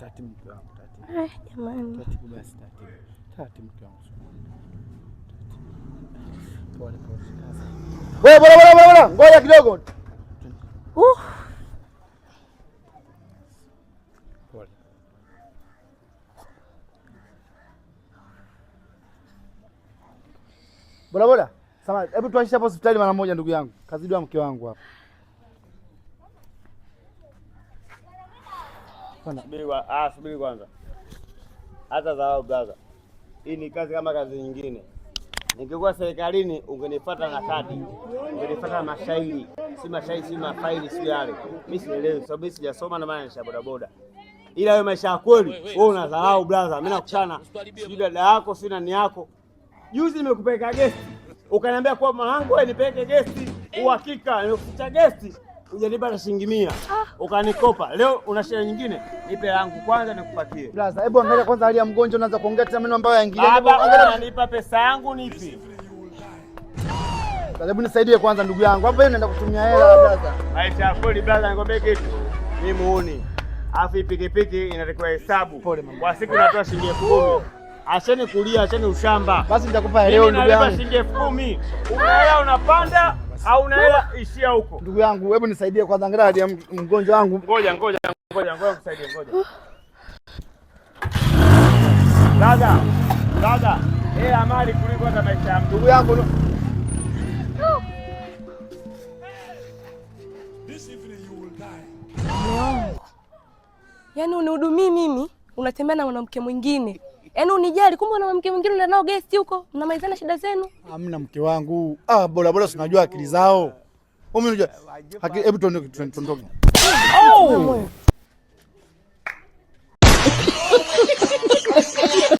Taratibu mke wangu, taratibu. Eh, jamani. Taratibu basi, taratibu. Taratibu mke wangu. Pole pole. Wewe bora bora bora, ngoja kidogo. Pole. Bora bora. Samahani, hebu tuaishe hapo hospitali mara moja ndugu yangu. Kazidiwa mke wangu hapa. Subiri kwanza. Hata dharau brother. Hii ni kazi kama kazi nyingine. Ningekuwa serikalini ungenifuata na kadi, ungenifuata na mashairi, si mashairi, si mafaili, si yale. Mimi sielewi sababu mimi sijasoma na maana nisha bodaboda. Ila wewe maisha ya kweli, wewe unadharau brother. Mimi nakuchana. Sijui dada yako, si nani yako. Juzi nimekupeleka gesti. Ukaniambia kwa mwanangu wewe nipeleke gesti. Uhakika nimekuficha gesti. Hujanipa hata shilingi 100. Ukanikopa. Leo una shida nyingine? Nipe yangu kwanza nikupatie. Brother, hebu angalia kwanza hali ya mgonjwa, unaanza kuongea tena maneno ambayo yaingilia. Baba, unanipa pesa yangu nipi? Hebu nisaidie kwanza ndugu yangu. Hapo wewe unaenda kutumia hela brother. Maisha ya kweli brother, nikwambie kitu. Mimi muuni. Alafu hii pikipiki inatakiwa hesabu. Pole mama. Kwa siku natoa shilingi 10,000. Acheni kulia, acheni ushamba. Basi nitakupa leo Mimi ndugu nalipa yangu. shilingi 10,000. Una hela unapanda au una hela ishia huko. Ndugu yangu, hebu nisaidie kwanza, angalia hali ya mgonjwa wangu. Ngoja ngoja ngoja ngoja nikusaidie, ngoja. Brother, brother, hela mali kuliko hata maisha ya mtu. Ndugu yangu, Mume wangu. Yaani unihudumii mimi, unatembea na mwanamke mwingine. Yaani unijali, kumbe una mwanamke mwingine una nao guest huko, mnamalizana shida zenu. Hamna mke wangu. Ah, bora bora, si unajua akili zao. Wewe unajua. Hebu tuondoke, tuondoke. Oh!